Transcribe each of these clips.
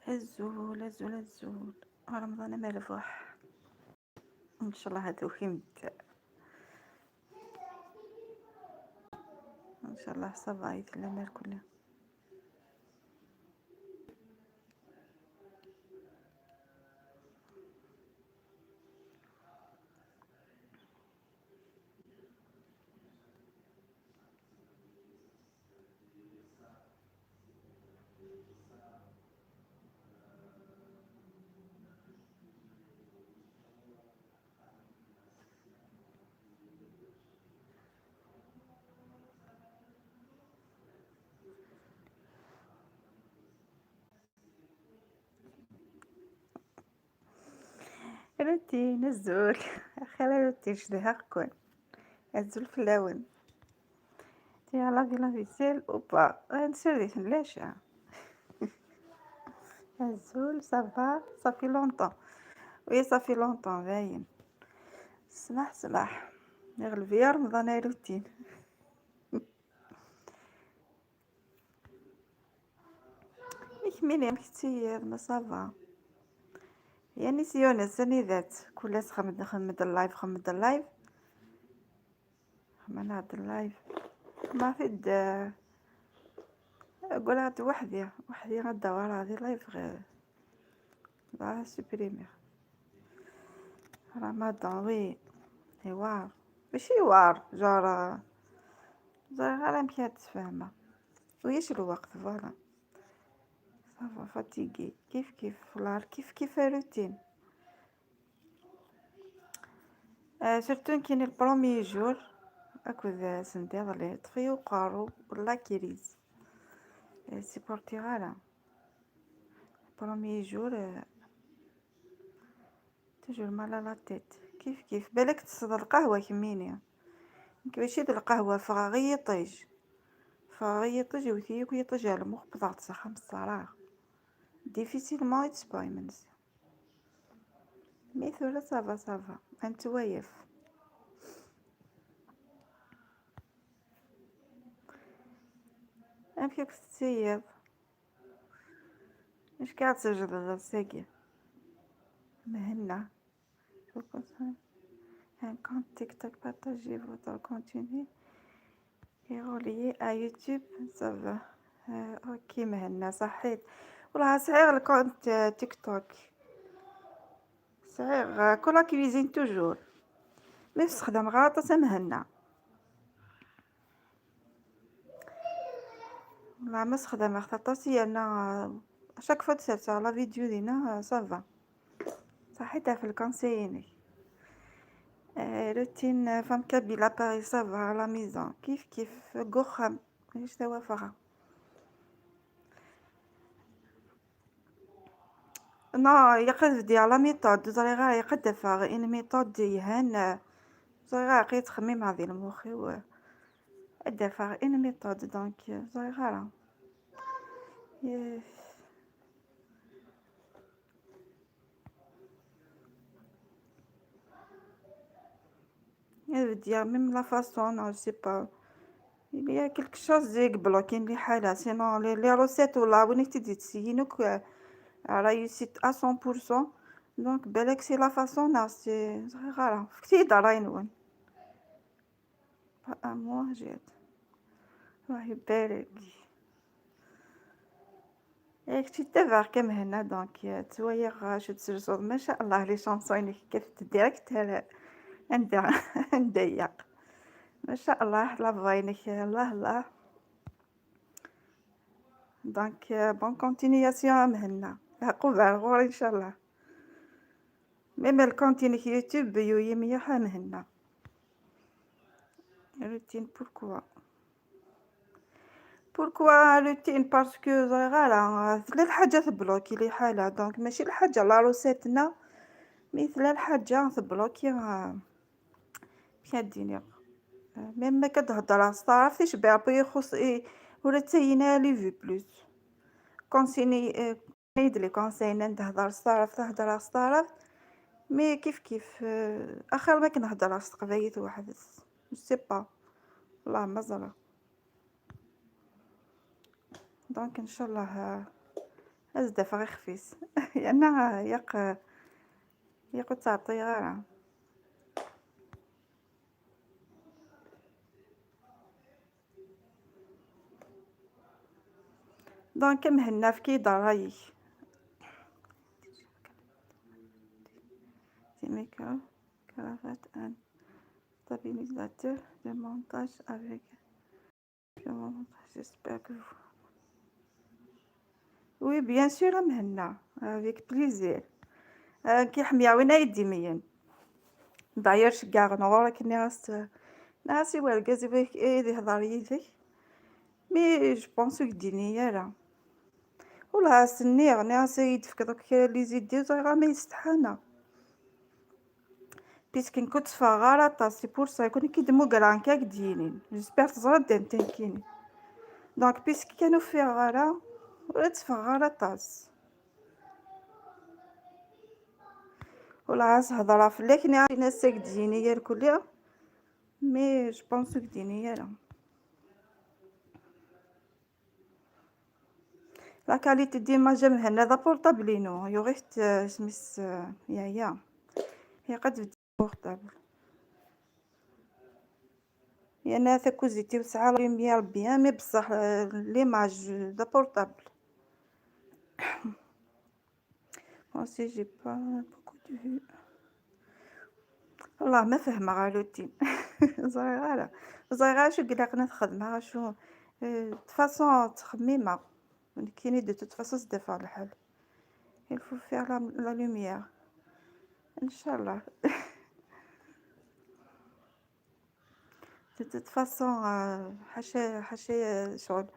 الزول الزول الزول، رمضان مرفوح ان شاء الله. هادو خيمت ان شاء الله ça va يتلم الكل. روتين الزول خلا روتين شدها كون الزول في اللون تي laver la vaisselle ou pas نسير لاش الزول ça va ça fait longtemps. oui ça fait longtemps باين. سمح سمح يغلب يا رمضان روتين. ميكميني مكتير ما ça va. يعني سيونس ذات كل خمد خمد ال live، خمد ال live، خمد ال live ما في قولات وحدي وحدي غدا ورا هذه live غير لا supprimer. رمضان oui يوار ماشي يوار جارة جارة غير مكانت تفهمها ويش الوقت voilà ça va fatiguée كيف كيف والله كيف كيف روتين. Surtout كاين ال premier jour اكو سندير طفي وقارو ولا crise supporter غالا premier jour toujours mal à la tête كيف كيف. بالك تصدر القهوة كميني ماشي القهوة فغا يطيج فغا يطيج وثيك يطيج على المخ بضغط خمس صراحة difficilement يتسبايمنز mais ثورة ça va ça va انتوايف. امشي كتسيب اش كتسجل ساكي مهنا. Un compte TikTok, partagez votre contenu et relié à YouTube ça va. OK مهنا صحيت والله صعير ال compte تيك توك صعير كولا cuisine toujours mais نستخدم غلطة مهنا والله ما استخدم خاطر انا chaque fois تسالت la vidéo دينا ça va صحيت في ال conseil. Routine femme kabyle à Paris ça va la maison كيف كيف قخم ايش توافقها non يقد ديال la méthode زريغا يقد فاغ une méthode يهان زريغا قيت تخميم هذه المخي و ادفع une méthode donc زريغا dire même la façon, non, je sais pas. Il y a quelque chose qui bloque لي حالة sinon les recettes ولا وين تدي تسيينوك réussite à 100%. Donc بالك c'est la façon non c'est غير فكتي دارين pas à moi جات الله يبارك ياك تتبع كم هنا donc توايا شو تسرسوض ما شاء الله les chansons كيف direct عندها نضيق ما شاء الله la voix الله الله. donc bonne continuation مهنا عقوبة غور ان شاء الله même ال compte يوتيوب يو مهنا routine. Pourquoi pourquoi routine؟ Parce que غالا ثلاث الحاجة تبلوكي لي حالة donc ماشي الحاجة la recette نا مثل الحاجة تبلوكي بيان même ما كتهضر تعرفيش بي يخص ولا تينا les vues plus conseil يد les conseils تهضر تعرف تهضر تعرف mais كيف كيف اخر ما كنهضر قبايت واحد sais pas والله مازال. Donc ان شاء الله ازداف غير خفيس يعني ياق ياق تعطي غير. donc مهنا في كي درايك micro cravate un stabilisateur de montage avec le montage. J'espère que vous. Oui, bien sûr, مهنا avec plaisir. كي حميا وين يدي ميان داير شكاغ نغورا كني غاس ناسي والكاز بيك ايدي هضر يدك mais je pense ديني راه والله سني غني يدفك دوك les idées زعما ما يستحانا puisque نكون تفاغ طاس c'est pour ça يكون كيدمو كران كاك دينين j'espère تزرد تنكيني. donc puisque كانوا في غارة ولا تفغ طاس ولا عاس هضره فلاك ناس ديني الكلية mais je pense ديني راه la qualité d'image مهنا ذا portable ينو يغيت سميس يا يا هي قد portable يعني ثاكوزيتي وسعى lumière bien mais بصح l'image ذا portable. Moi aussi j'ai pas beaucoup de vues. والله ما فهمة غالوتين صغيرة صغيرة شو قلقنا تخدمها شو façon تخميمة كاينين de toute façon تدافع الحال. Il faut faire la lumière ان شاء الله. De toute façon حاشا حاشا شغل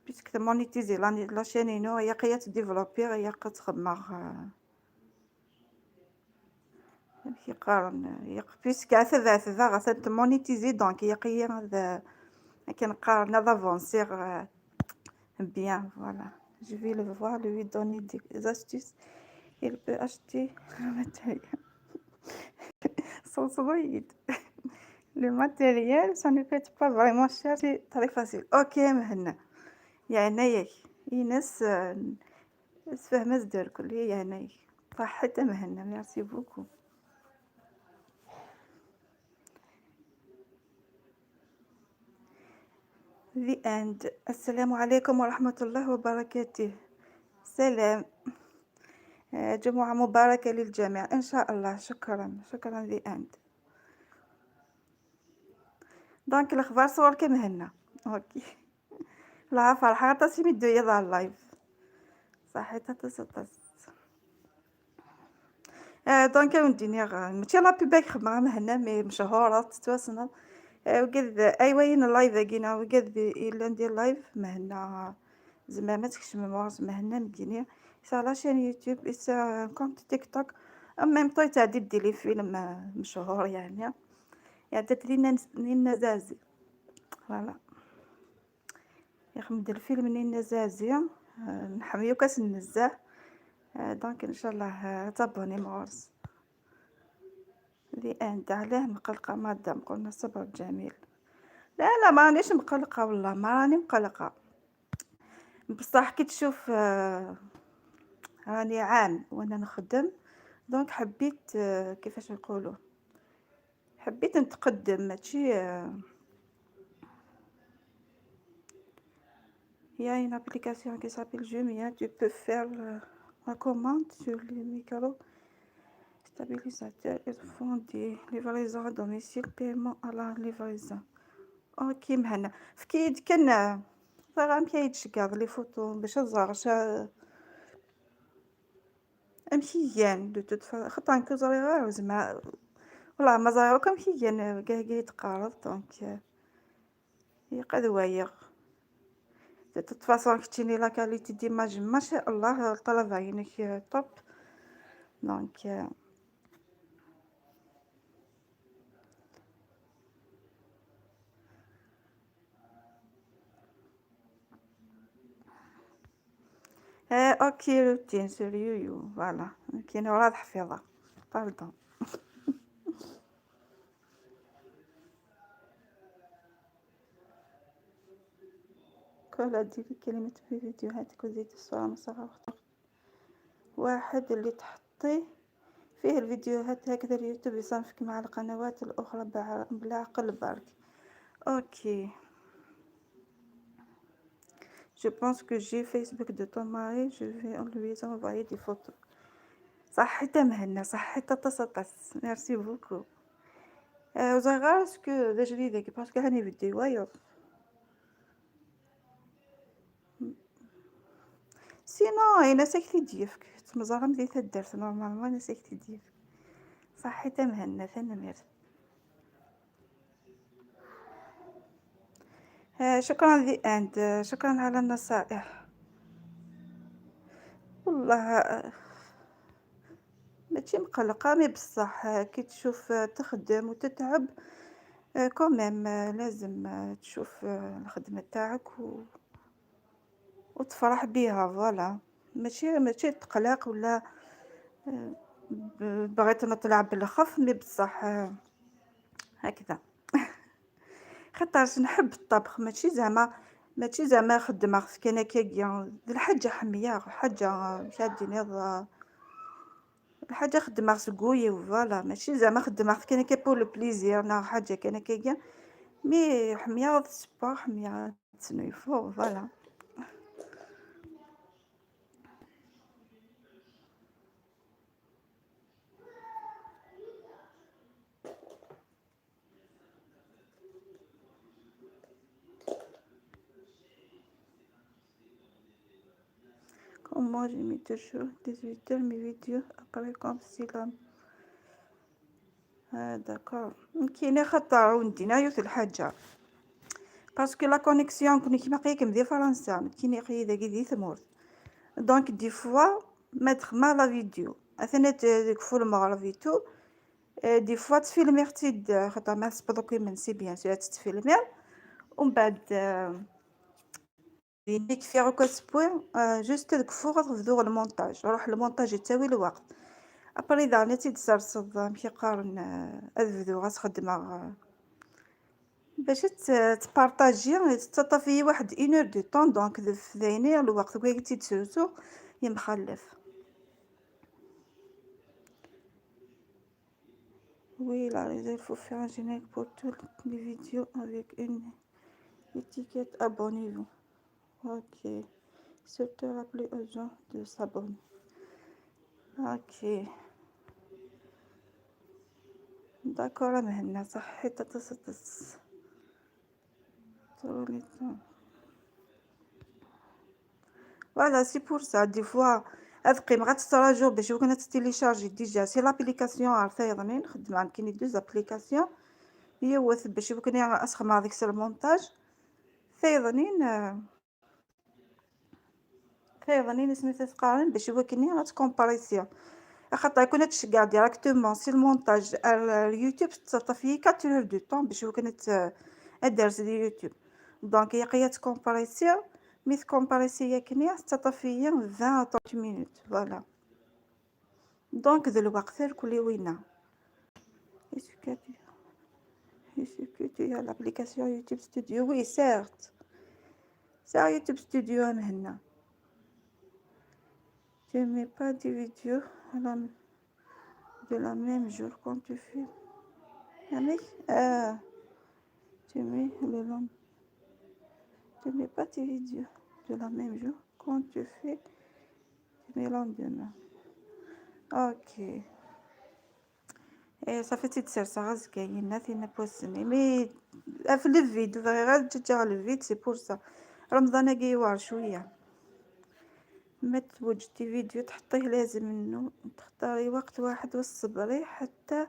puisque monétisée la chaîne ينو هي قيا développer هي تخدم كيقارن puisque ثذا ثذا غاس monétisée donc هي قيا كنقارن d'avancer bien. Voilà, je vais le voir, lui donner des astuces. Il peut acheter le matériel sans le matériel, ça ne coûte pas vraiment cher, c'est très facile. OK مهنا يعني ياك ايناس تفهمت دير كل يعني صحة مهنا merci beaucoup. The end. السلام عليكم ورحمة الله وبركاته. سلام، جمعة مباركة للجميع إن شاء الله. شكرا شكرا. The end. donc الأخبار صور كمهنا. OK لا فرحة عطاتي مدو يضع ال live صحيت تص donc نديني ماشي la pub خدمة مهنا mais مشهورة تتواصل وقد ايوا ال live كينا وقد الا ندير live مهنا زعما ما تكشم مهنا مكيني سا la chaîne YouTube سا compte TikTok en même temps تعدي دير les films مشهور يعني يعدت لينا نينا زازي voilà يخمد الفيلم نينا زازي نحميو كاس النزاه. donc ان شاء الله تابوني مغرس the end. علاه مقلقة مادام قلنا الصبر جميل. لا لا ما رانيش مقلقة والله ما راني مقلقة بصح كي تشوف راني عام وانا نخدم donc حبيت كيفاش نقولوا حبيت نتقدم ماشي. Il y a une application qui s'appelle Jumia, tu peux faire la commande sur les micros stabilisateurs. Ils font des livraisons à domicile, paiement à la livraison. OK مهنا فكيد كان راه كيتشكر les photos باش تزهر امشي de toute façon خاطر نكون صغيرة زعما والله ما زهر كم كيان كاع يتقارض donc يقد وايغ de toute façon كتشيني la qualité d'image ما شاء الله الطلبة عينك top donc OK روتين sur يويو voilà كاين وراه حفيظة pardon. كل ديري كلمة في فيديوهاتك وزيد الصورة مصغرة. واحد اللي تحطي فيه الفيديوهات هكذا اليوتيوب يصنفك مع القنوات الأخرى بلا عقل برك. OK. Je pense que j'ai Facebook de ton mari, je vais lui envoyer des photos. صحيت مهنا، صحيت طاس، merci beaucoup. وزغار est-ce que ذا جديد parce que هاني فيديو وايض. sinon انا ساكتي ديفك تمزغم دي تدرت normalement انا ساكتي ديفك. صحيت مهنا ثاني. شكرا ذي اند، شكرا على النصائح. والله ماشي مقلقة mais بصح كي تشوف تخدم وتتعب quand même لازم تشوف الخدمة تاعك وتفرح بيها voilà. ماشي تقلق ولا بغيت نطلع بالخف mais بصح هكذا. خاطرش نحب الطبخ، ماشي زعما خدمة خصك انا كاكيا الحاجة حمية حاجة مش عادي الحاجة خدمة خص voilà. ماشي زعما خدمة خصك انا كي pour le plaisir نا حاجة كان كاكيا mais حمية سبور حمية تسنيفو voilà. Comme moi, j'ai mis toujours 18h mes vidéos après comme si la d'accord. كاينه خطر وندينا يوث الحاجة parce que la connexion كوني كيما قيكم دي فرنسا كاين قي داكي دي ثمورت donc des fois ما تخما la vidéo اثنا تكفو المغرب et tout des fois تفيلمي ختي خاطر ما سبدوكي من c'est bien sûr تفيلمي ومن بعد يكفي غير سبوي juste كفو غتبدو المونتاج. روح المونتاج يتاوي الوقت après اذا نتي تسرسض مشي قارن اذبدو غتخدم باش تبارطاجي تطفي واحد une heure de temps donc في الوقت كي تسرسو يمخلف. Oui, là, il faut faire un générique pour toutes les vidéos avec une étiquette abonnez-vous. Ok. Surtout rappeler aux gens de s'abonner. Ok. D'accord, مهنا صحيت تتص voilà c'est pour ça des fois هاد قيم غتتراجعو باش كنا تيليشارجي déjà c'est l'application عارفه يظني نخدم عند كاين deux applications هي هو باش كنا اسخم هذيك المونتاج ثيظنين سميتها تقارن باش هو كني غتكومباريسيون خاطر يكون تشكع directement c'est المونتاج اليوتيوب تصطفي 4 heures de temps باش هو كانت ادرس ديال يوتيوب donc هي قيا تكومباريسيون mais تكومباريسي كني تصطفي 20 30 minutes voilà donc ذو الوقت كل وينه. Est-ce que tu as l'application YouTube Studio? Oui, certes. C'est YouTube Studio مهنا. Tu mets pas des vidéos de la même jour quand tu fais. Tu mets le long. Tu mets pas tes vidéos de la même jour quand tu fais. Tu mets lendemain. Ok. إيه صافي تيتسرسا غاز كاينة تينا بوسني mais في الفيد غير تجا الفيد c'est pour ça رمضان كيوار شوية ما توجدي فيديو تحطيه لازم انه تختاري وقت واحد والصبري حتى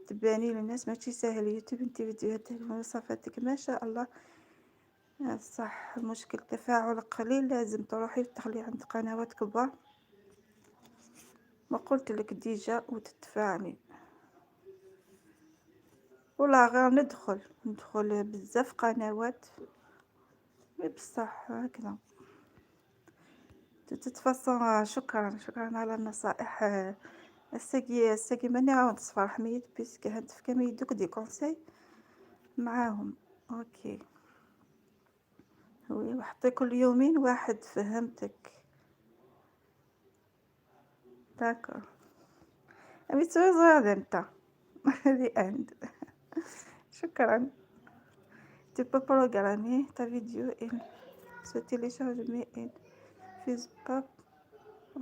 تباني للناس. ماشي ساهل يوتيوب انت فيديوهاتك وصفاتك ما شاء الله صح. المشكل تفاعل قليل، لازم تروحي تدخلي عند قنوات كبار ما قلت لك déjà وتتفاعلي. ولا غير ندخل بزاف قنوات mais بصح هكذا تتفاصون. شكرا شكرا على النصائح. الساقي ماني غاود تصفر ميت puisque هاد كامل يدوك des conseils معاهم. OK oui وحطي كل يومين واحد. فهمتك. d'accord أمي تزوج انت the end. شكرا. Tu peux programmer ta vidéo et se télécharge mais elle ne pas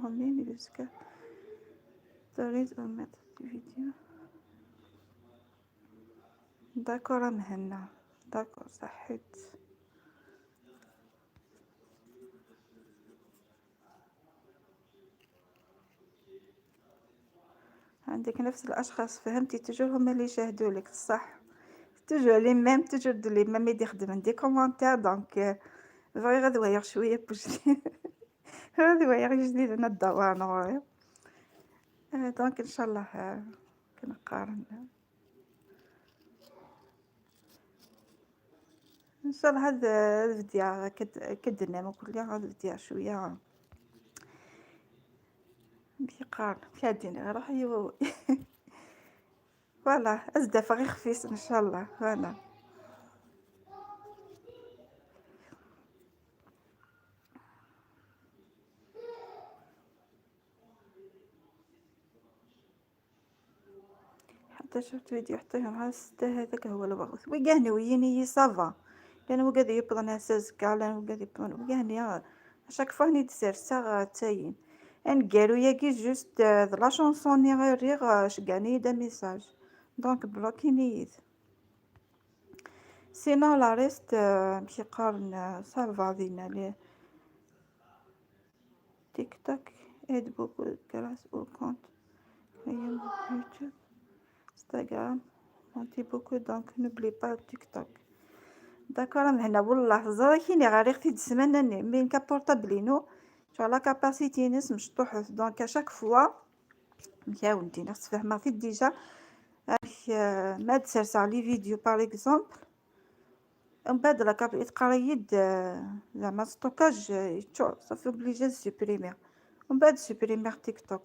en ligne jusqu'à تريد أن mettre vidéo. d'accord مهنا d'accord صحيت. عندك نفس الاشخاص فهمتي، toujours هما اللي يشاهدوا لك صح، toujours les mêmes، toujours les mêmes يخدم des commentaires. donc vrai غدوة شويه بوش غدوة جديد انا الدوار نوري. donc ان شاء الله كنقارن ان شاء الله هاد الفيديو كدنا كل هاد الفيديو شويه بيقارن كادين روح يو voilà ازدف غير خفيس ان شاء الله. voilà حتى شفت فيديو حطيهم على 6 هذاك هو الوقت وكاني ويني ça va لان وكاد يبغى اساس كاع لان وكاد يبغى وكاني chaque fois ني تسير سا تاين انقالو ياكي juste la chanson ني غير ريغ شكاني دا message donc بلوكينيت. sinon le reste مشي قارن ça va دينا les TikTok aide beaucoup grâce au compte YouTube Instagram monte beaucoup donc n'oublie pas TikTok. d'accord هنا والله زرا كيني غير اختي السمانه mais كا portable ينو شو la capacité نس مشطوح. donc à chaque fois مكاونتي نفس فهمة في déjà ما تسرسع les vidéos par exemple من بعد la cap يتقريد زعما stockage صافي obligé supprimer ومن بعد supprimer TikTok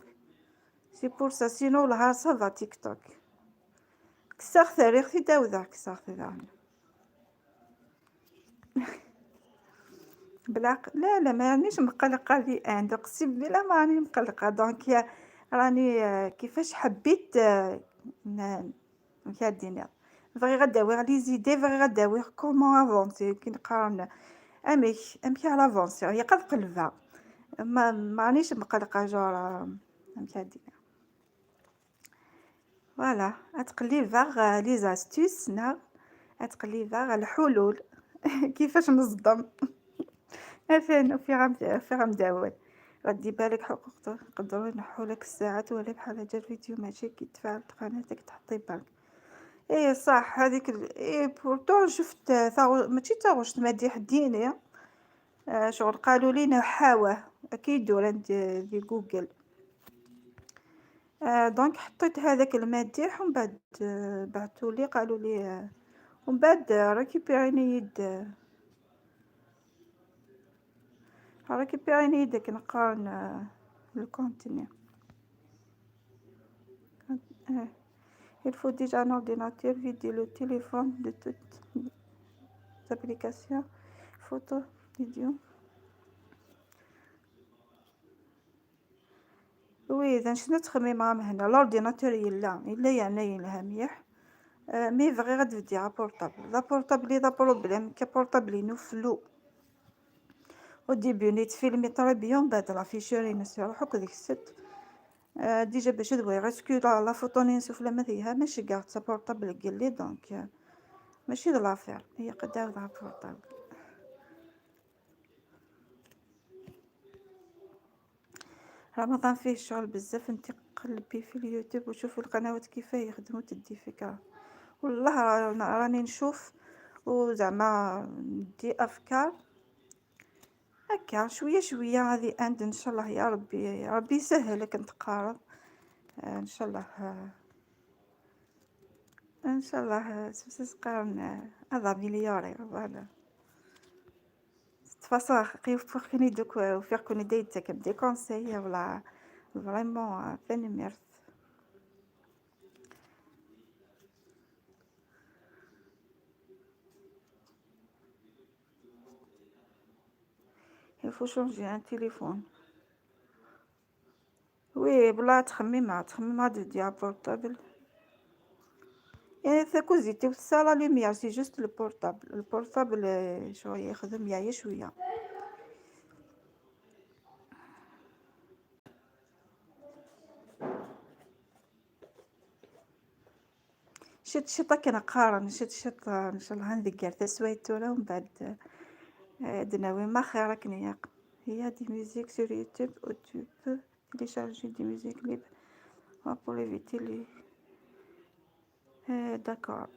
c'est pour ça. sinon لها ça va TikTok كساغ تاريخ في داودا كساغ تاع بلا. لا لا ما رانيش مقلقه لي ان اقسم بالله ما راني مقلقه. donc راني كيفاش حبيت نكادينا vrai غداوي les idées vrai غداوي comment avancer كي نقارن اميك امكي على avancer هي قد قلبها ما مانيش مقلقه جورا نكادينا. voilà اتقلي فاغ les astuces نا اتقلي فاغ الحلول كيفاش نصدم مثلا في غام داول. ردي بالك حقوق يقدروا ينحوا لك الساعات ولا بحال هاد الفيديو ماشي كي تفعل قناتك تحطي بالك. ايه صح هذيك ايه pourtant شفت ماشي تاغوشت مديح ديني شغل قالوا لي نحاوه اكيد عند دي جوجل. donc حطيت هذاك المديح ومن بعد بعثوا لي قالوا لي ومن بعد ريكوبيريني يد récupérer يدك نقارن ال contenu. Il faut déjà un ordinateur, vider le téléphone de toutes les applications, photos, vidéo. oui اذا شنو تخمم معاهم هنا l'ordinateur يلا الا يعني يلها مليح mais vrai غادي portable la portable la problème كي portable ينو flou au début ني تفيلمي très bien بعد l'afficheur ينس يروحو ديك الست déjà باش تبغي غاسكو la photo نسوف لا ما فيها ماشي كاع تا portable قال لي donc ماشي l'affaire هي قدام portable. رمضان فيه شغل بزاف انت قلبي في اليوتيوب وشوفي القنوات كيفاه يخدموا تدي فكره. والله راني نشوف وزعما ندي افكار هكا شويه شويه هذه عند ان شاء الله يا ربي يا ربي يسهلك نتقارب ان شاء الله ان شاء الله سقارن هذا améliorer voilà façon كيف دوك وفير كوني دايتك des conseils ولا vraiment فاني ميرت. Il faut changer un téléphone. oui والله تخميمة تخميمة ديال portable. يعني تاكوزيتي وتسا la lumière c'est juste ال portable، ال portable شوية يخدم يعيا شوية. شت شتا كنقارن شت شت ان شاء الله ندقر تسويت ولا ومن بعد دناوي ما خير كنياق. هي des musiques sur YouTube ou tu peux télécharger des musiques libres pour éviter les d'accord.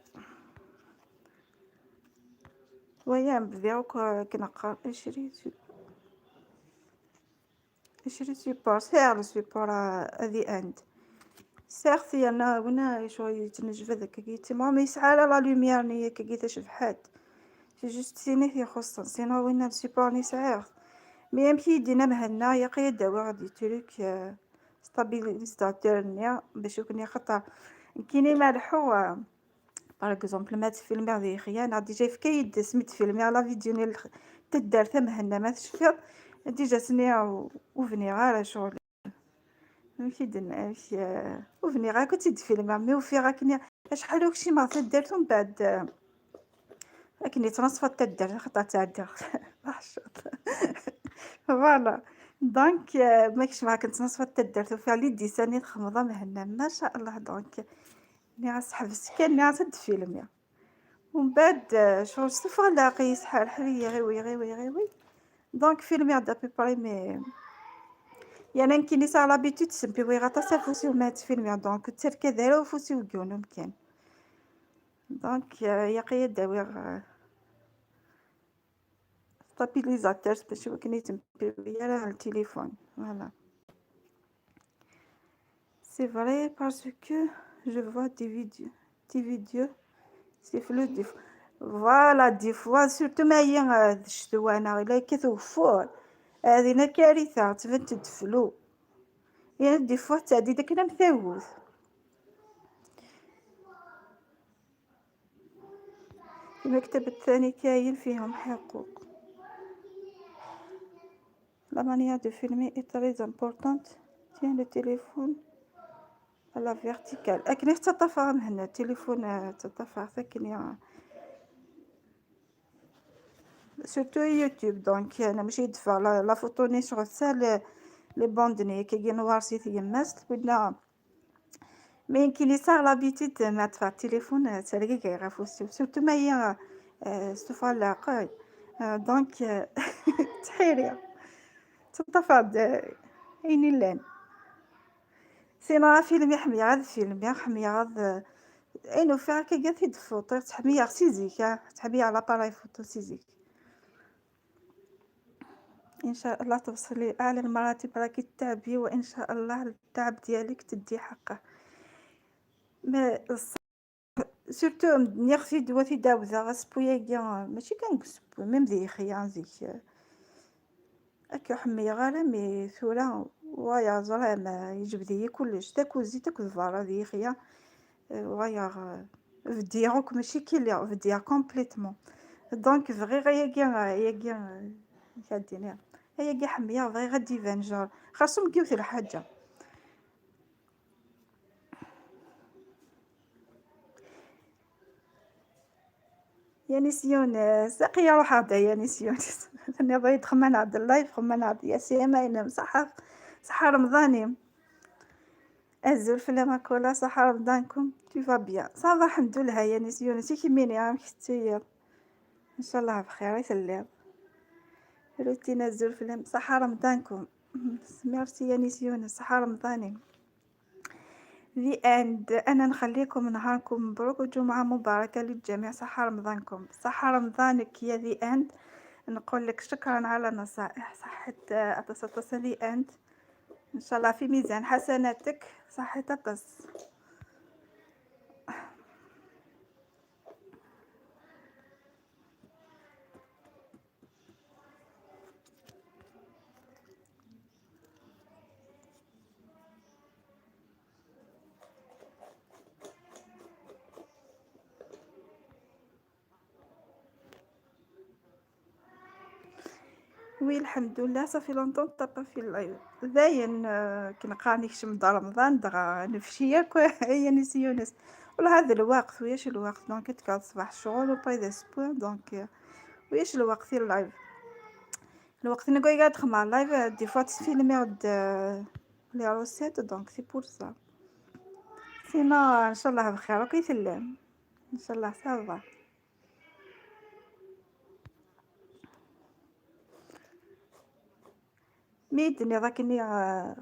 ويا نبداو كنقار اشري اشري support ساهل support هذي اند ساختي انا ونا شوية تنجبد هكا تما ما يسعى la lumière ني كي تشبحات c'est juste سيني يخص sinon وين ال support ني سعى mais يمشي يدينا مهنا يا قيد داوي غادي truc stabilisateur نيا باش يكون خطر كيني مالحو par exemple ما تفيلمي غادي خيانة déjà فكايد سميت فيلمي la vidéo ني تدار تمهنا ما تشفيض déjà سنيا وفني غير شغل ماشي دنا وفني غير كنت تفيلمي mais وفي غا كني شحال وكشي ما تدارت ومن بعد كني ترانسفا تدار خطا تاع voilà donc ماكش معاك تنصفى تدار فيها لي ديساني خمضه مهنا ما شاء الله. donc ني غنسحب كان ني غتد فيلم ومن بعد شغل سفر لاقي سحال حريه غيوي غيوي غيوي. donc فيلمي à peu près mais يعني كاين سا l'habitude سمبي وي غاتا سافوسي وما تفيلمي donc تركا دارو فوسي وكونو مكان. donc يا قيا داوي stabilisateur باش يمكن يتمبي على التليفون. voilà c'est vrai parce que je vois des vidéos c'est flou des fois voilà des fois surtout ما هي الشتوى انا الا كتوفور هذه كارثة تبان تدفلو يعني des fois تعدي داك مثاوث. المكتب الثاني كاين فيهم حقوق. La manière de filmer est très importante. Tiens le téléphone à la verticale. أكني حتى طفى هنا التليفون تطفى ساكن surtout YouTube. donc أنا ماشي يدفع la photo ني شغل سا les bandes ني كي noir سي يماس ولا mais كاين صار l'habitude ما تدفع التليفون تلقى كيغافوسي surtout ما هي ستوفا لاقاي donc تحيري تطفى عيني لان sinon فيلم حمية غاد فيلم حمية غاد اينو فيها كي قالت يدفو تحمية سيزيك تحمية على l'appareil photo سيزيك. ان شاء الله توصلي اعلى المراتب راكي تعبي وان شاء الله التعب ديالك تدي حقه. mais surtout نيغ دواتي داوزا غاسبويا ماشي كنكسبو même ذي خيان زيك هكا حمية غالا mais ثورا ويا زرا ما يجبد كلش تاكل زيت تاكل فارا ذي خيا ويا فديروك ماشي كي فديا complètement. donc vrai غيا ياكي كاديني هيا حمية vrai غادي يبان جور خاصهم كيوث الحاجة. يا نسيون ساقية روح هذا يا نسيون انا بغيت خمان عبد ال live خمان عبد يا سيما صحة صحة رمضاني الزول في ماكولا صحة رمضانكم tu vas bien ça va الحمد لله يا نسيون سي كيميني عام حتى ان شاء الله بخير يسلم روتين الزول في صحة رمضانكم ميرسي يا نسيون صحة رمضاني the end. انا نخليكم نهاركم مبروك وجمعه مباركة للجميع. صحة رمضانكم صحة رمضانك يا the end. نقول لك شكرا على النصائح صحة اتص the end ان شاء الله في ميزان حسناتك صحة بس. oui الحمد لله ça fait longtemps t'as pas fait live. باين كي نقرا نكشم دار رمضان دغا نفشي ياك هي نسي يونس. والله هذا الوقت وياش الوقت donc تكاد صباح الشغل وباي ذا سبوع donc وياش الوقت ال live. الوقت نقول قاعد تخمع ال live des fois تفيلمي عند les recettes donc c'est pour ça. sinon ان شاء الله بخير وكي تلام ان شاء الله ça va. ميدني راكني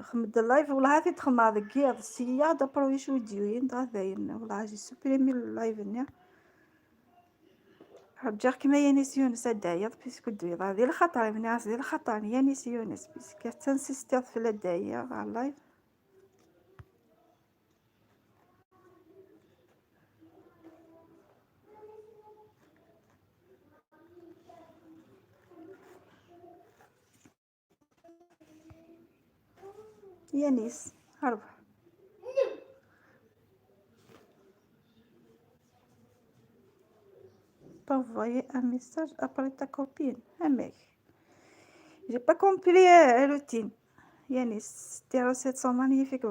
خمد ال live والله هذه تخمع ذكي السيا دابروي شو ديوين داين والله j'ai supprimé ال live ني رجع كيما يانيس يونس داير parce que دوي هذه الخطر من هذه الخطر يانيس يونس parce que تنسيستي في الداير على ال live. يانيس هرب. Pas envoyer un message après ta copine. Un mec. J'ai pas compris routine. Yanis, tes recettes sont magnifiques,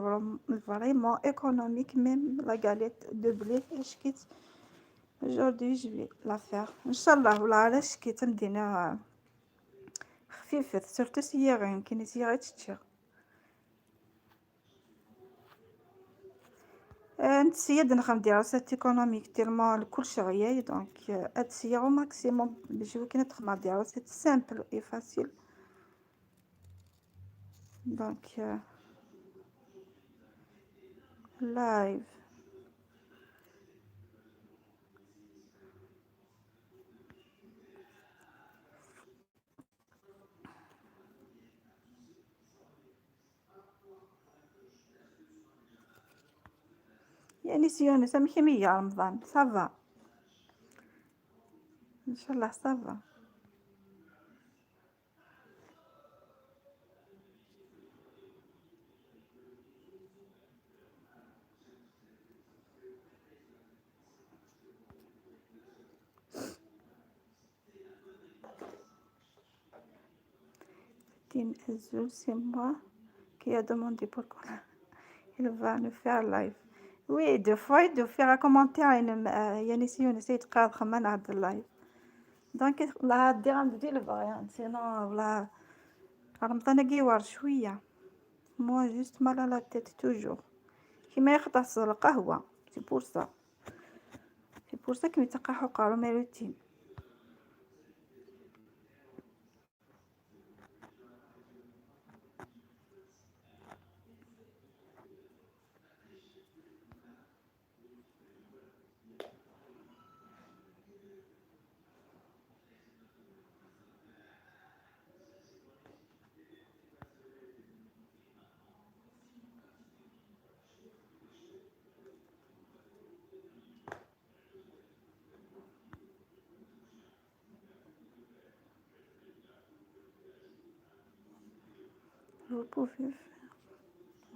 vraiment économiques, même la galette de blé. Je quitte. Aujourd'hui, je vais la faire. Inch'Allah, ولا علاش كي تمدينا خفيفة surtout سياغ يمكن سياغ تشتشيغ. نتسيد نخدم des recettes économiques tellement كلشي غياي donc اتسيا au maximum باش كي تخدم des recettes simples et faciles. donc live يعني سيوني سامحي مية رمضان ça va ان شاء الله ça va. Tine Azul, c'est moi qui a demandé pourquoi il va nous faire live. Oui, des fois, il doit faire un commentaire يعني سيوني سيد قاعد خمان عبد ال live. donc والله دير عند ديال ال variante sinon والله رمضان كيوار شوية. moi juste mal à la tête toujours. كيما يخطر القهوة c'est pour ça. c'est pour ça كي تقع قارو ma routine.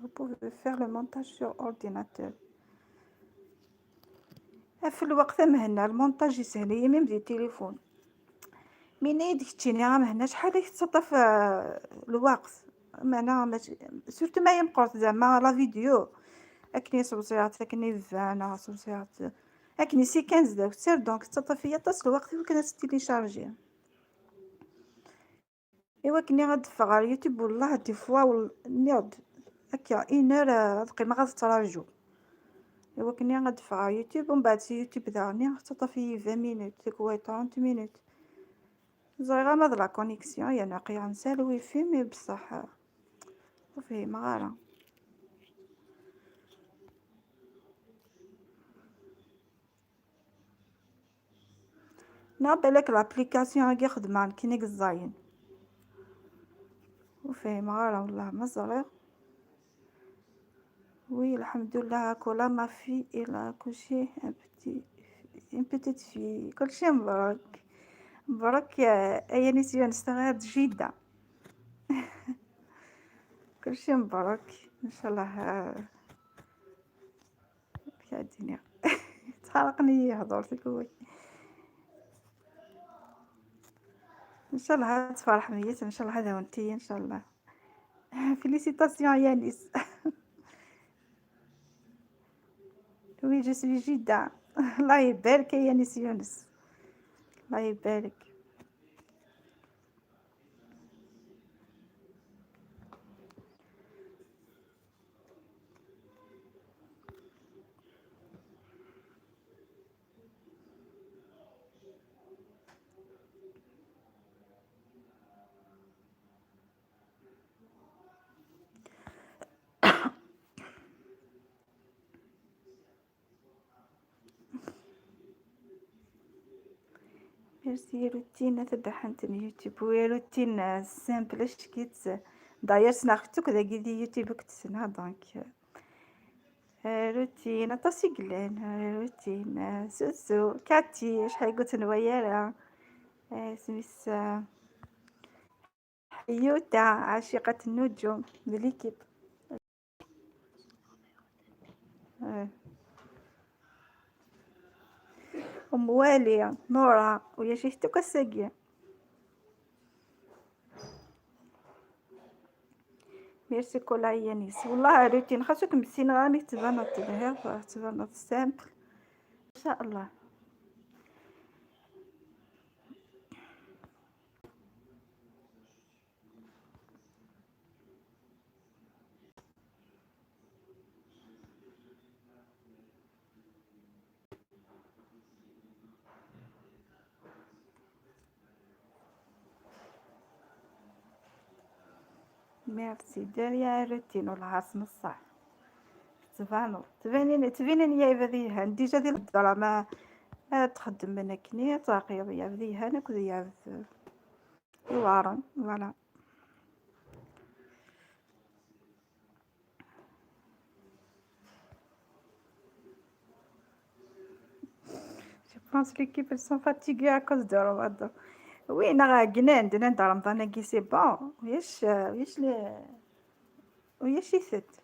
Vous pouvez faire le montage sur ordinateur. في الوقت مهنا المونتاج يسهل هي même ديال التليفون. من يدك تشيني راه مهنا شحال يتصطف الوقت معنا surtout ما يمقرت زعما la vidéo اكني صوصيات اكني فانا صوصيات اكني c'est 15 داك سير donc تصطف هي طاس الوقت وكنا télécharger. ايوا كني غندفع على اليوتيوب والله des fois نيض هكا une heure تقريبا غتراجو. ايوا كني غندفع على اليوتيوب ومن بعد سي يوتيوب دارني خطط فيه 20 minutes كوي 30 minutes. زعما ما la connexion يعني ناقيه نسال ال wifi mais بصح فيه مغارة. نا بالك l'application كي خدمة كينيك الزاين وفيه غارة والله ما صغير. oui الحمد لله كولا ma fille elle a accouché un petit une petite fille كلشي مبروك مبروك يا نسيان نستغاد جدا. كلشي مبروك ان شاء الله. يا الدنيا تحرقني هضرتك oui. ان شاء الله تفرح ميت، ان شاء الله هذا وانتي ان شاء الله. Félicitations يانيس. Oui, je suis جدة. الله يبارك يا يانيس يونس، الله يبارك. ميرسي روتين تبعت يوتيوب ويا routine simple شكيت داير سناختك داكي دي يوتيوب كتسنا donc routine عطاسي قلان روتين سوسو كاتي شحال قلت نويرة سميس حيوتا عاشقة النجوم من l'équipe. ام والي نورا ويا شيختك الساقية. ميرسي كولا يانيس. والله روتين خاصك مسينا راني تبانط تبهر تبانط simple ان شاء الله. ميرسي داريا روتين والله عاصم الصح. تبانو تبانين تبينين يا بذيها déjà ديال الدرا ما تخدم من كني تاقي يا بذيها انا كذي يوارن voilà. Je pense l'équipe ils sont fatigués à cause de Ramadan. Oui, نا قنان دنا رمضان كي c'est bon وياش وياش وياش يثت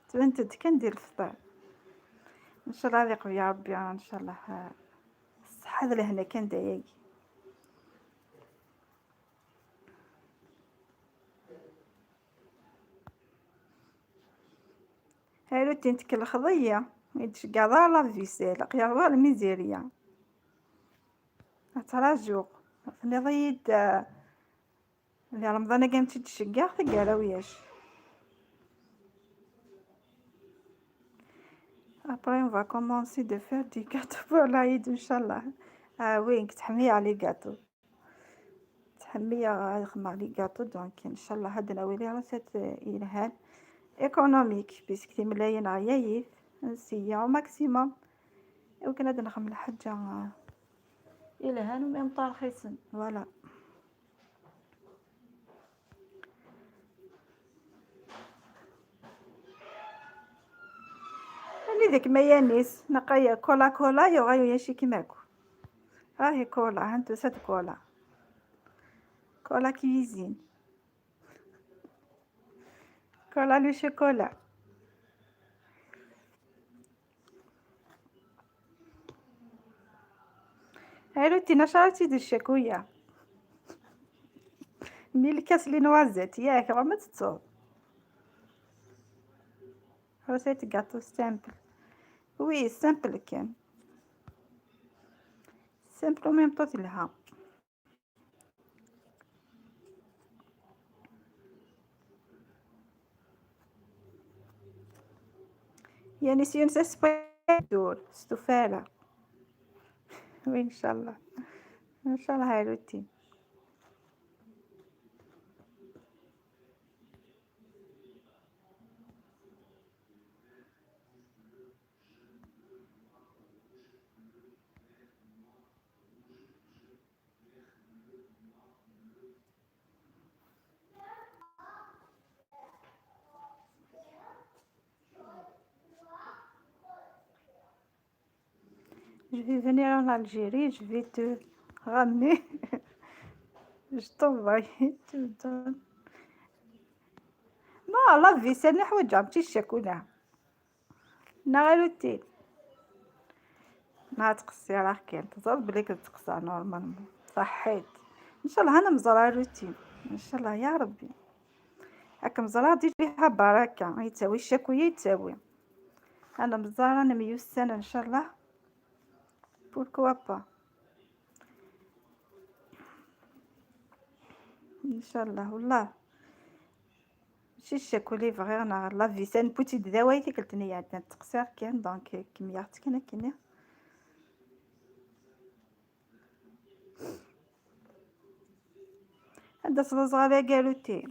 تبنت كندير الفطور ان شاء الله يقوي يا ربي ان شاء الله. الصحة لهنا كان دايق. هاي روتين تكل خضية يتشقى lave-vaisselle قيا الميزيريا تراجوق نضيد في رمضان كان تشقى ثقالة وياش. Après on va commencer de faire des gâteaux pour l'Aïd إن شاء الله. آه oui تحمية على les gâteaux، تحمية خدمة les gâteaux donc إن شاء الله هاد ناويلي recette إلهان économique puisque تملاين عيايف نسيا maximum وكان هاد نخدم الحاجة إلهان و même temps رخيصن voilà. اللي ذاك ما يانيس نقايا كولا كولا يغايو ياشي كيماكو راهي كولا هانتو سات cola cola cuisine cola le chocolat. هاي روتين شراتي دي الشكوية مي الكاس les noisettes ياك راه ما تتصوب. Recette gâteau simple. Oui, simple كان simple و même temps تلها. يعني سيون سبيدور ستوفالة. Oui ان شاء الله ان شاء الله هاي routine. Je vais venir en Algérie, je vais te ramener. Je t'envoie, tu me donnes. Non, lave-vaisselle نحوجها ماشي الشاكولا. نا روتين. نا تقصي راه كاين تظل بلي كتقصى normalement. صحيت ان شاء الله انا مزرعة روتين ان شاء الله يا ربي. هاك مزرعة دير فيها بركة، يتساوي الشكوية يتساوي. انا مزرعة انا ميوسانة ان شاء الله، pourquoi pas ان شاء الله. والله ماشي الشكو لي فغي انا la vaisselle بوتي داواي تيكلتني عندنا التقصير كان donc كميات كان كنا عندها صغيرة قالوتي.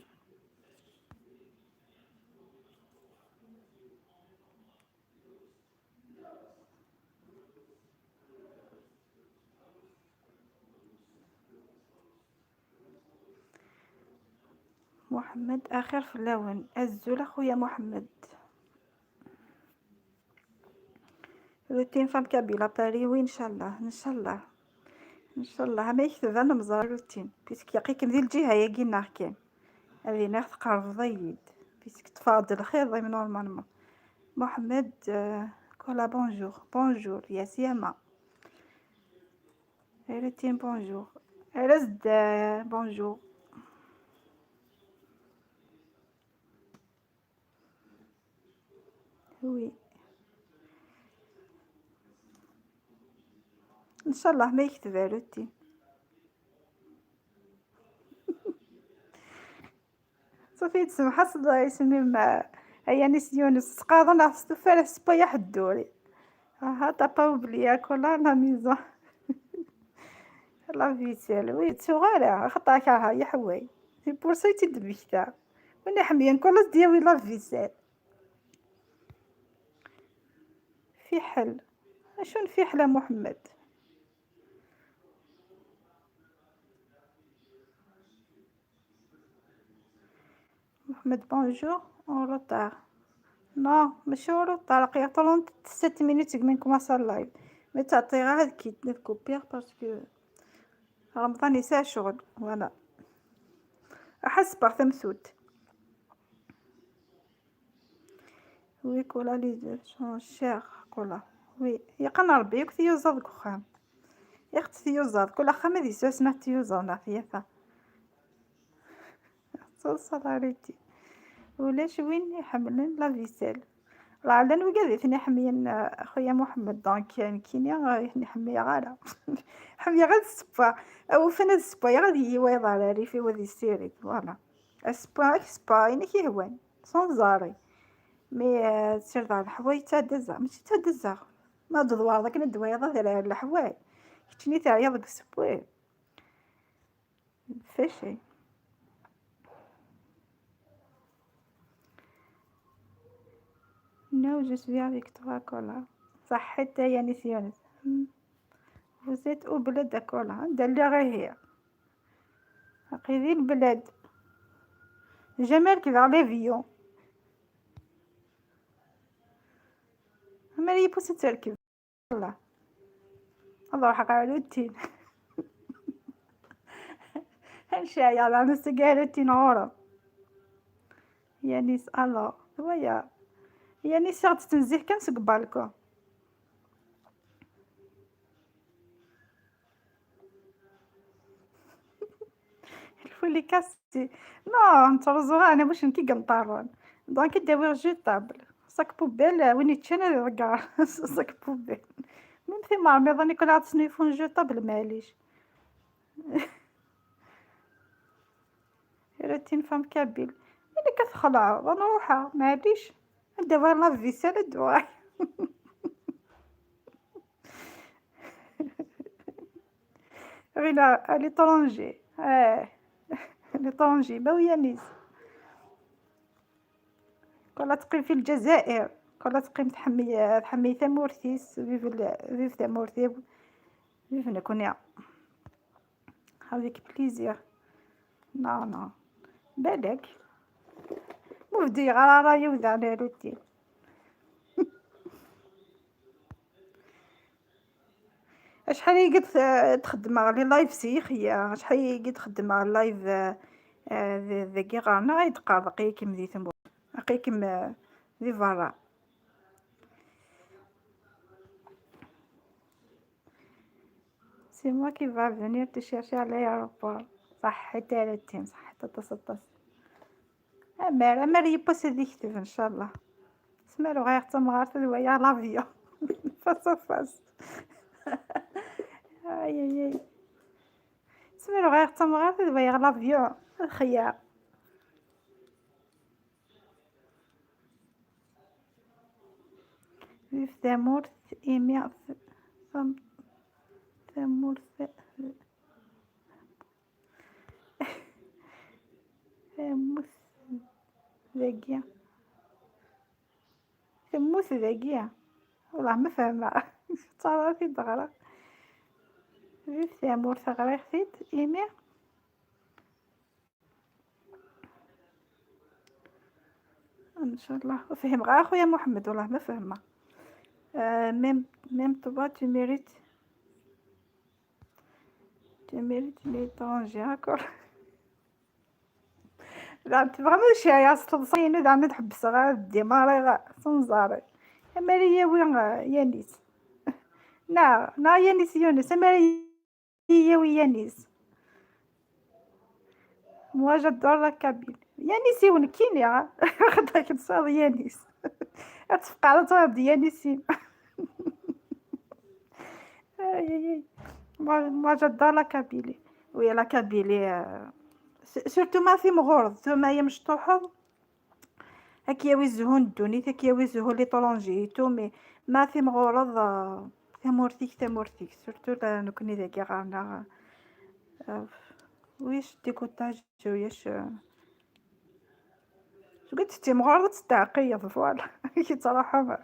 محمد اخر في اللون الزول اخويا محمد. روتين femme kabyle à Paris oui ان شاء الله ان شاء الله ان شاء الله. ما يكتب انا مزال روتين puisque يقيكم ذي الجهة يا كينا كان هذه ناخذ قرض ضيد puisque تفاضل خير ضي normalement. محمد كولا bonjour bonjour يا سيما. روتين bonjour رزد bonjour. oui ان شاء الله ما يكتب روتين. صافي تسمح يسمي ما هيا نيس يونس تقاضى ستوفا سبايا حدوري. ها t'as pas oublié كولا la maison la vaisselle oui تسوغالا خطا كاها يا حواي c'est pour ça تيدبكتا وانا حميا كولا دياوي la vaisselle. في حل اشون في حل محمد؟ محمد bonjour en retard. non ماشي en retard، قيا 37 minutes من commence ال live mais تعطي غير كي couper parce que رمضان يساع شغل. voilà احس باغ ثمثوت. oui كولا les sont chers كولا oui يقنا ربي ياك تيوزاد كخام ياك تيوزاد كل خام هذه سوا تيوزاد نعرف توصل ولاش وين يحملن la vaisselle راه على وكاد ثني حميا خويا محمد. donc كينيا حميا غالا حميا غير السبا او فين السبا غادي يويض على ريفي وذي سيري. voilà السبا سبا يعني كيهوان sans arrêt mais تسير دار الحوايج تا دزا ماشي تا دزا ما تدوار داك ندويض على الحوايج كتشني تاع يضك السبوي فاشي. Non, je suis avec toi, Kola. صحيت يا نيس يونس. Vous êtes au bled كولا دالي غير هي قيدي البلاد جمال كيف l'avion ما لي بوس تركب الله الله حق روتين هنشاي على نسقى روتين غورا يا نيس الله ويا يعني صارت تنزيه كان سوق بالكو. الفولي كاسي نو نترزو انا باش نكي قنطارون donc داوي jetable sac poubelle وين يتشان ركا sac poubelle même في مرميض يكون عاد سنيفون jetable معليش. روتين femme kabyle اللي كتخلع نروحها معليش دابا la vaisselle دواي. غير à l'étranger l'étranger ما ويا نيس كولا تقيم في الجزائر كولا تقيم تحمي ثمورتيس vive ثمورتي vive نكونيا avec plaisir. non non بالك مبدي غير رايي وذا على روتين. شحال يقد تخدم على live سيخ شحال يقد تخدم على live ذاكي غارنا غيتقارق كيم ذي ثمور كيم ذي برا. C'est moi qui va venir te chercher à l'aéroport. صحيت يا روتين، صحيت اطاس. امار امار يبوس هذيك يكتب ان شاء الله. سمالو غير تمغارت ويا l'avion face à face. اي اي اي سمالو غير تمغارت ويا l'avion الخيار. Vive تامورت إيمي تامورت تموت ذاكية، تموت ذاكية، والله ما فاهمة. ترى في دغرة vive تامورت غريغتيد إيمي. ان شاء الله فهم غير اخويا محمد، والله ما فهمه. Même toi tu mérites l'étranger encore. زعما vraiment شي تصينو زعما تحبس غير démarrer تنزاري. أماري ياوي يانيس. نا نا يانيس يونس، أماري ياوي يانيس. Moi j'adore la Kabyle. يانيس يونكيني خاطر تصاد يانيس. تفقع تغاد يانيسي. اي اي moi j'adore la Kabylie. Oui la Kabylie surtout ما في مغورض ثم هي مشطوحة هاك ياوي الزهون الدونيت، هاك ياوي الزهون l'étranger tout، mais ما في مغورض تامورتيك تامورتيك surtout نكوني ذاكي غارنا ويش dégoûtage ويش قلت تيمغورض تتعقيض voilà. كي تروح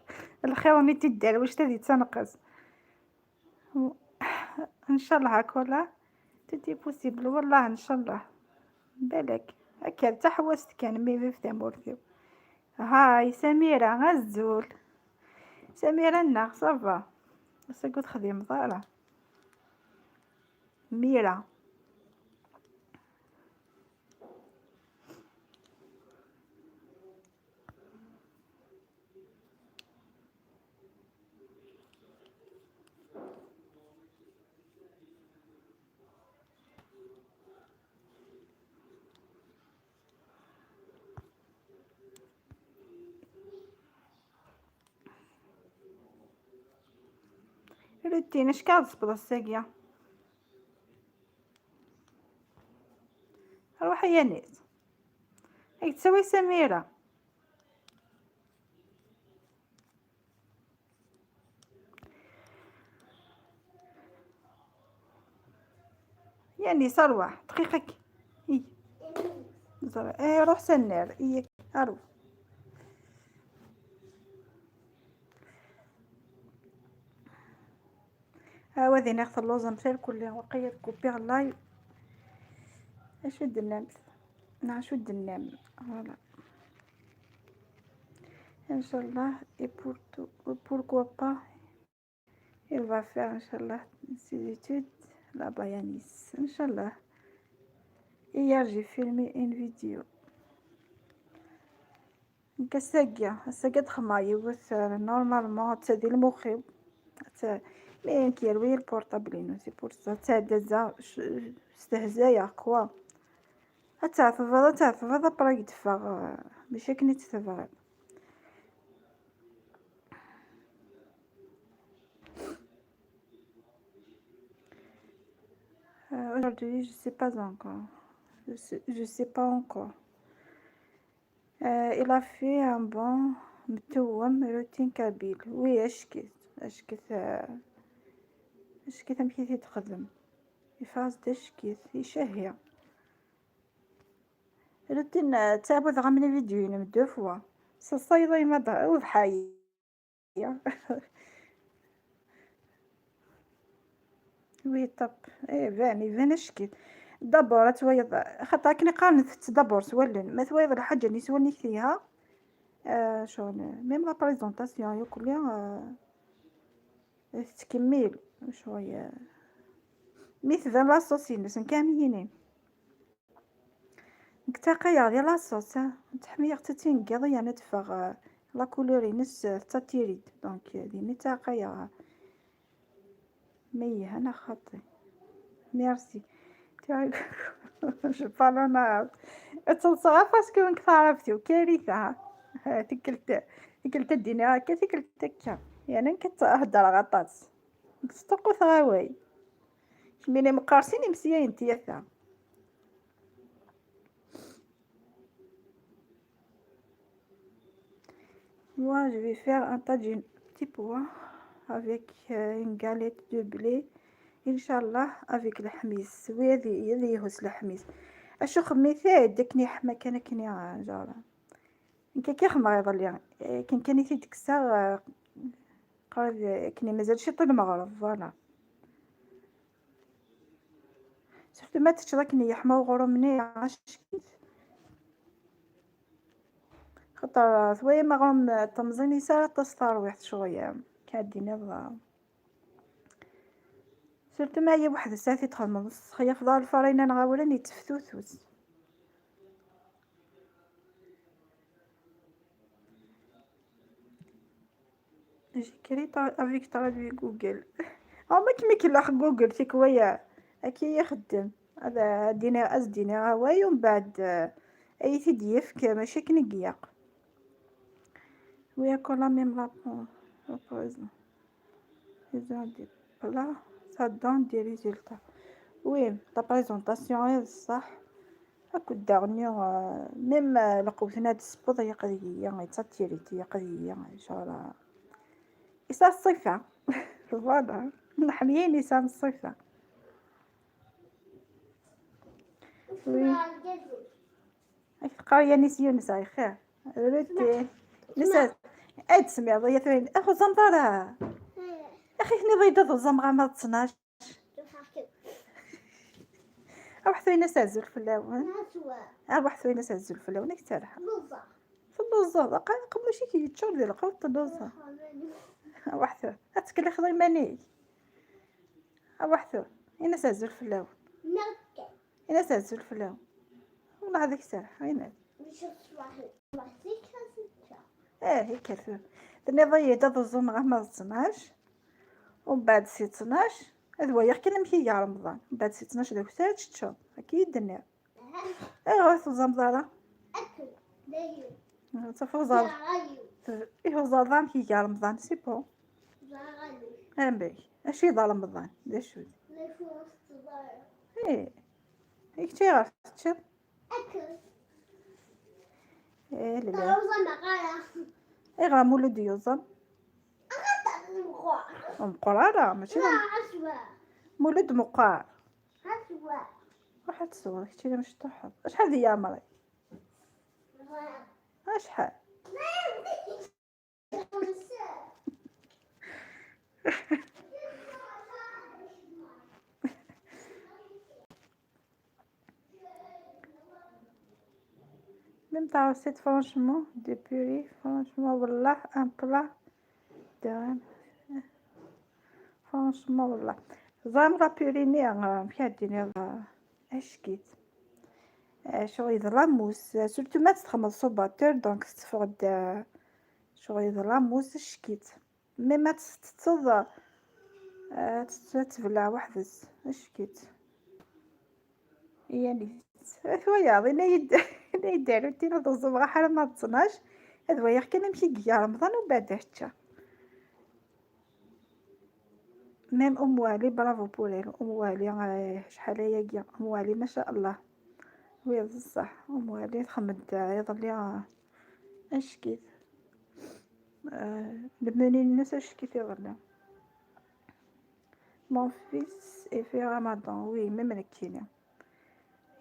الخير ني تدار واش تادي تنقص. ان شاء الله هاكولا tout est possible، والله ان شاء الله بالك هكا تا حواست كان mais في تامورتيو. هاي سميرة غزول سميرة الناغ ça va ساكو تخدم ضالة ميرا. روتين اش كتصبر الساقية؟ روحي يا نيس هاك تسوي سميرة. يا نيس اروح دقيقك. اي ايه روح سنار. ايه اروح. ها وذي ناخذ اللوزة مثال كل وقيت couper ال live. اش درنا؟ نعم شو درنا؟ voilà ان شاء الله. Et pour pourquoi pas il va faire ان شاء الله ses études là-bas à Nice ان شاء الله. Hier j'ai filmé une vidéo. كساقية الساقية تخماي بس normalement تسدي المخي mais كيروي ال portable ينو c'est pour ça تاع استهزايا quoi. تعرفض تعرفض برا يدفع ماشي كني تتبغي. Aujourd'hui je sais pas encore, je sais pas encore. Il a fait un bon متوم روتين kabyle. Oui اشكيت اشكيت اشكيت مشيتي تخدم يفاز دشكيت يشهي روتين تعبد غمني فيديو من deux fois صيضي ما وضحايا. oui طب ايه بان يبان اشكيت d'abord تويض خاطر كني قارن d'abord سولن ما تويض الحاجة اللي سولني فيها. شغل même la présentation ياكل تكمل شوية mais تبان la sauce ينس كاملين نكتاقيا ديال la sauce تحميغ تتنقض يعني تفغ la couleur ينس تاتيريد donc ديني تاقيا ميه انا خاطي. Merci. Je parle en arabe. تلصق parce que نك تعرفتي كارثة. تكلت تكلت الدنيا هكا تكلت هكا، يعني كتهدر غطاس تستقوث غاواي ميني مقارسين مسيين تياثا. Moi, je vais faire un tagine petit pois avec une galette de blé, Inch'Allah avec الحميس. وهذه هذه يهوس الحميس. اشو خميثة دكني حما كان كني جارة كي كي خمر يظل كان كان يتكسر قريب كني مازال شي طول المغرب. voilà surtout ما تشركني يحمى وغرمني عشكيت خاطر ثويا مغرم تمزيني سارة تصطار شوية كادي نضا surtout ما هي واحد الساعة تدخل خيا فضال الفرينة نغاولاني تفتوتوس. J'écris avec traduit Google. ما كيما كيلاخ جوجل تيكويا اكي يخدم هذا ديني ازديني غاواي ومن بعد اي تيديفك ماشي كنقياق. Oui, quand la même réponse. Ils ont des plats, ça donne des résultats. Oui, ta présentation est صح. هاكو dernier même لقوتنا هاد السبوط هي قضية يتاتيريتي قضية شغل إسا الصفة. voilà نحميين إسا الصفة. oui قرية نيس يونس هاي خير روتي نسات اد سمع ضيا ثوين اخو زمطرة اخي هني ضيدا زمغة ما تصناش اروح ثوين سازول فلاون اروح ثوين سازول فلاون اكترها تلوزا قبل شي كيتشور ديال القوت تلوزا اروح ثوين اتكلي خضي ماني اروح ثوين انا سازول فلاون انا سازول فلاون والله هذيك سارح وين هيك ثني ضيت هذا الزمغة ما 12 ومن بعد سي 12 هذا هو كان مشي يا رمضان من بعد سي 12 داك الساعة تشوف اكيد الدنيا غير تزمضارة تفوزار إيه زرضان كي يا رمضان c'est bon امبي اشي ضا رمضان دا شو ايه هيك تي غير تشوف إيه لا إيه غا مولود يوزن مقرارة ماشي مولود مقار واحد الصورة كتير مش تحط شحال هي عمري شحال Même ta recette, franchement, de purée, franchement, والله un plat de franchement والله زعما la purée ني مكاديني اشكيت شغل la mousse surtout ما تخمض sous batteur donc تفقد شغل la mousse اشكيت mais ما تتصد تبلع وحدس اشكيت يعني ثويا انا يد يدارو تينا دوزو حال ما تصناش هاد ويا كان نمشي كيا رمضان ومن بعد هتشا même ام والي bravo pour elle ام والي شحال هي كيا ام والي ما شاء الله oui بصح ام والي تخمد يظل اشكيت لبناني الناس اشكيت يظل mon fils il fait رمضان oui même نكيني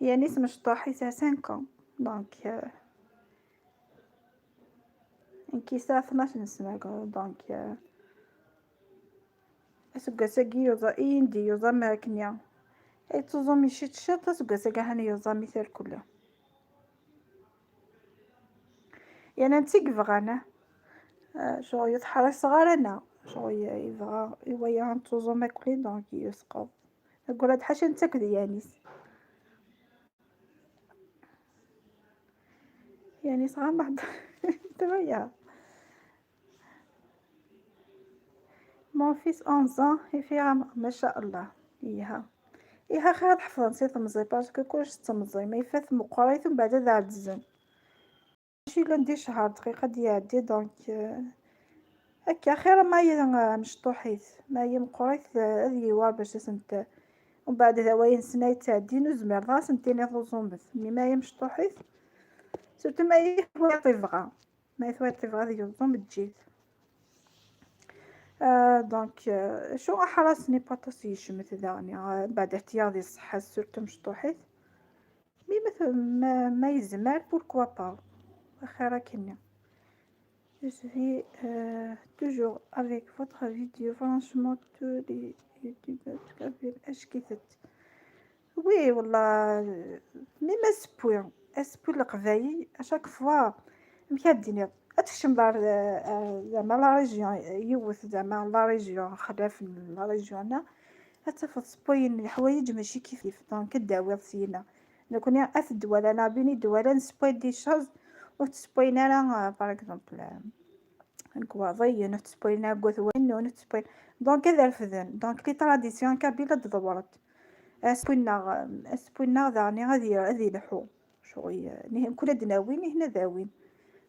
يعني مشطوح يسع 5 donc كيسا 12 سنة donc اسكاساكي يوزا اندي يوزا ماكنيا اي توزومي شي تشات اسكاساكي هاني يوزا مثال كله يعني انت كفغانا شغل يتحرك صغار انا شغل يبغى يويا توزو ماكلي donc يسقط نقول هاد حاجة انت كديانيس يعني صغار بعض تبايا. Mon fils 11 ans il fait ما شاء الله إيها إيها خير تحفظن سي تمزي parce que كلش تمزي ما يفات مقريت ومن بعد عجزن ماشي لا ندير شهر دقيقة ديال donc هكا خير ما هي مشطوحيت ما هي مقريت هذه يوار باش سنت ومن بعد هواين سنة يتعدين وزمر غا سنتيني ثوزومت mais ما هي مشطوحيت surtout ما هي طيفغا ما هي طيفغا ديال الزوم تجيت donc شو أحرسني باطاس يشمت ذاني بعد احتياطي الصحة surtout مشطوحيت mais مثلا ما يزمر pourquoi pas خير كني. Je suis toujours avec votre vidéo. Franchement, tous les youtubeurs اشكيتت oui والله même اسبوع اسبوع القبايل à chaque fois مكادين اتكشم دار زعما la région يوث زعما la région خلاف la région اتفض سبوين الحوايج ماشي كيف كيف donc داويض سينا نكوني اث الدول انا بيني دول نسبوي des choses وتسبوين انا par exemple نكواضي نتسبوين كوثوين ونتسبوين donc هذا رفدن donc les traditions kabyles تدورت اسبوينا اسبوينا ذاني غادي غادي يلحو شغل كل دناوين هنا داوين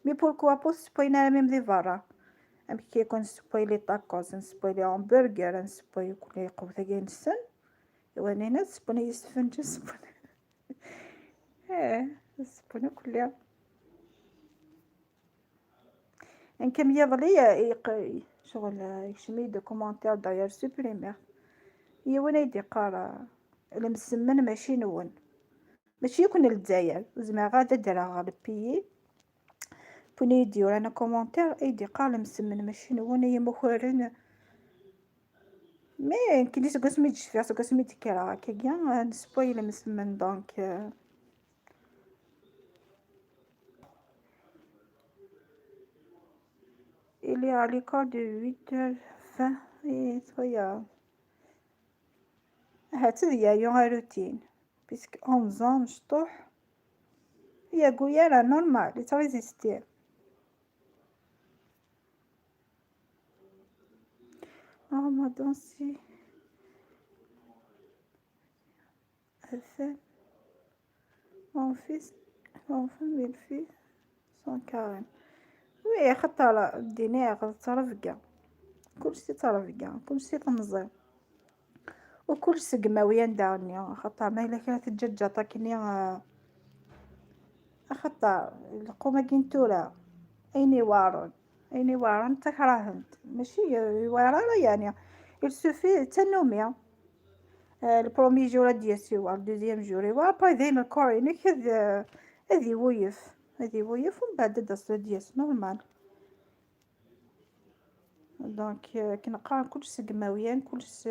mais pourquoi pas سبوينا même دي برا ام كي يكون سبوي les tacos نسبوي les hamburgers نسبوي كل قوة نسن وانا هنا سبونا يسفنج سبونا اه سبونا كلها نكم يضلي شغل يشمي des commentaires d'ailleurs supprimer هي وانا يدي قارا المسمن ماشي نون ماشي يكون للجزائر زعما غادا دراغ البيي بوني يدير انا commentaire ايدي قال المسمن ماشي نون هي مخورين mais كي سكاس تشفي سكاس مي تكرا كيكيا نسبوي المسمن donc Il est à l'école de 8h20 et soya. هات يا روتين puisque 11 ans مشطوح يا قويا راه normal يتريزيستي. رمضان c'est mon fils mon fils il fait son carême. oui خاطر الدينير ترفقا كلشي ترفقا كلشي تمزي وكل سقماوية ندارني خاطر ما إلا كانت الدجاجة طاكني خاطر القومة كينتورا أيني وارن أيني وارن تكرهنت ماشي وارا يعني il suffit تنومي ال premier jour ديال ال deuxième jour و après ذين ال corps ينك هذي ويف هذي ويف ومن بعد داس دياس normal. donc كنقرا كلش سقماويا كلش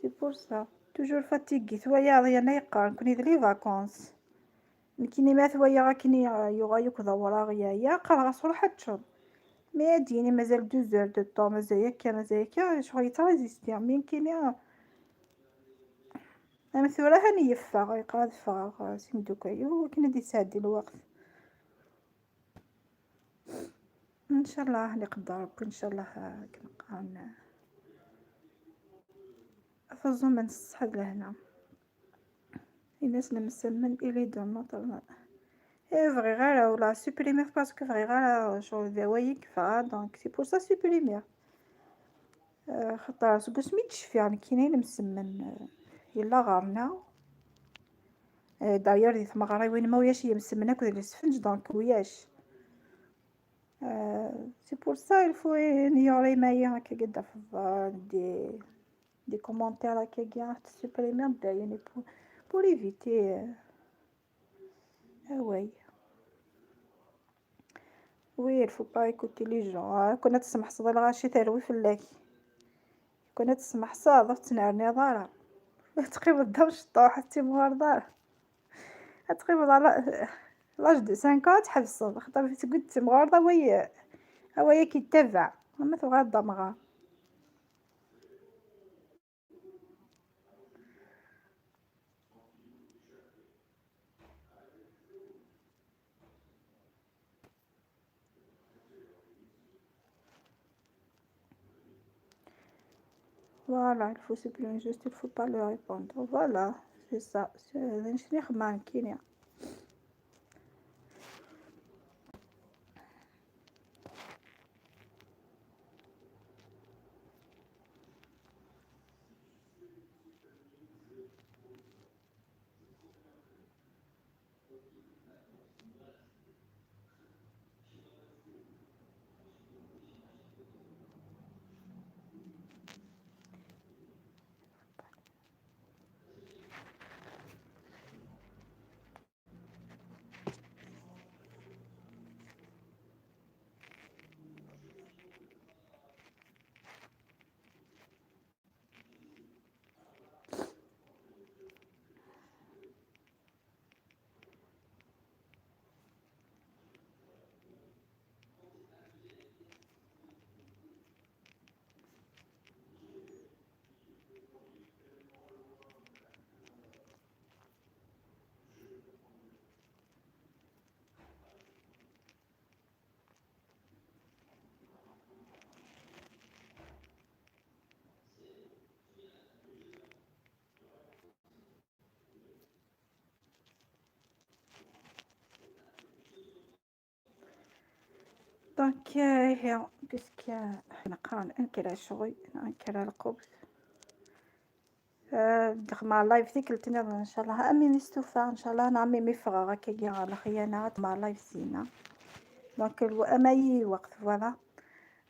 c'est pour ça toujours fatiguée ثوايا ريانا يقرا نكوني les vacances نكيني ما ثوايا غاكني يوغا يوك دورا غيا قرا غاس روح تشوف mais ديني مازال deux heures de temps مازال ياكا مازال ياكا شغل يتريزيستي mais كيني انا ثورا هاني يفغ يقرا دفغ سيمدوكايو ولكن دي ساعدي الوقت ان شاء الله نقدر ربي ان شاء الله كنبقى افزو من الصحة لهنا الناس المسمن الي دون نوتر اي فغي غير ولا supprimer parce que فغي غير شغل دوايا كفا donc c'est pour ça supprimer خاطر سكوس مي تشفي يعني كاينين مسمن يلا غارنا داير دي ثما وين ما وياش هي مسمنه كود السفنج donc وياش c'est pour ça il faut نيوري مايا هكا قدا في des commentaires هكا كاع تسوبريمي يعني pour éviter oui oui il faut pas écouter les gens كنا تسمح صدى الغاشي تروي فلاك كنا تسمح صاد تنعرني دارا تقريبا دار شطوح تيموار دار تقريبا على l'âge de 5 تحبس خاطر قلت مغارضة هو هو كيتبع ما تبغى الدمغة. Voilà, il faut supprimer juste, il faut pas le répondre. Voilà, c'est ça. C'est كينيا. Donc هي puisque نقرا نكرا الشغل نكرا القبض مع live ديك ان شاء الله امين استوفا ان شاء الله نعمي مفرغ هكا على خيانة مع live سينا. donc اما وقت voilà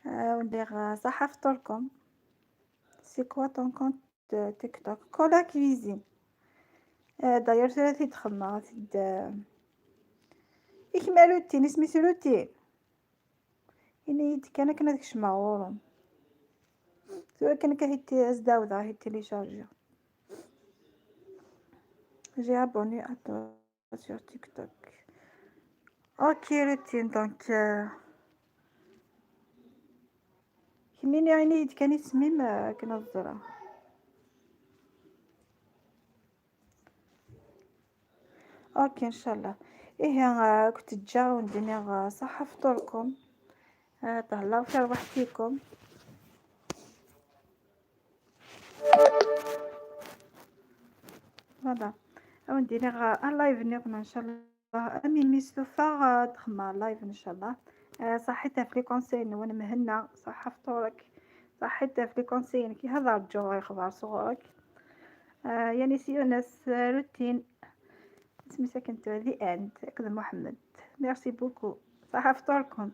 وندير صحة فطوركم. c'est quoi ton compte TikTok؟ كولا cuisine. داير ثلاثي تخمة إكما روتين اسمي روتين إني كان كنا داك شماورم سواء كان كهيتي ازداودا هي télécharger. J'ai abonné à toi sur TikTok. Ok روتين donc كميني عيني كان اسمي ما كنا الزرع. OK ان شاء الله. ايه كنت تجا وندير صحة فطوركم. تهلاو في رواحتيكم. voilà وندير un live نيض ان شاء الله. امين ميستوفا تخمى live ان شاء الله. صحيتها في les conseils وانا مهنا. صحة فطورك. صحيتها في les conseils كي هذا رجعوا يخبر صغرك. يعني سي ناس روتين اسمي ساكن the end محمد. merci beaucoup. صحة فطوركم.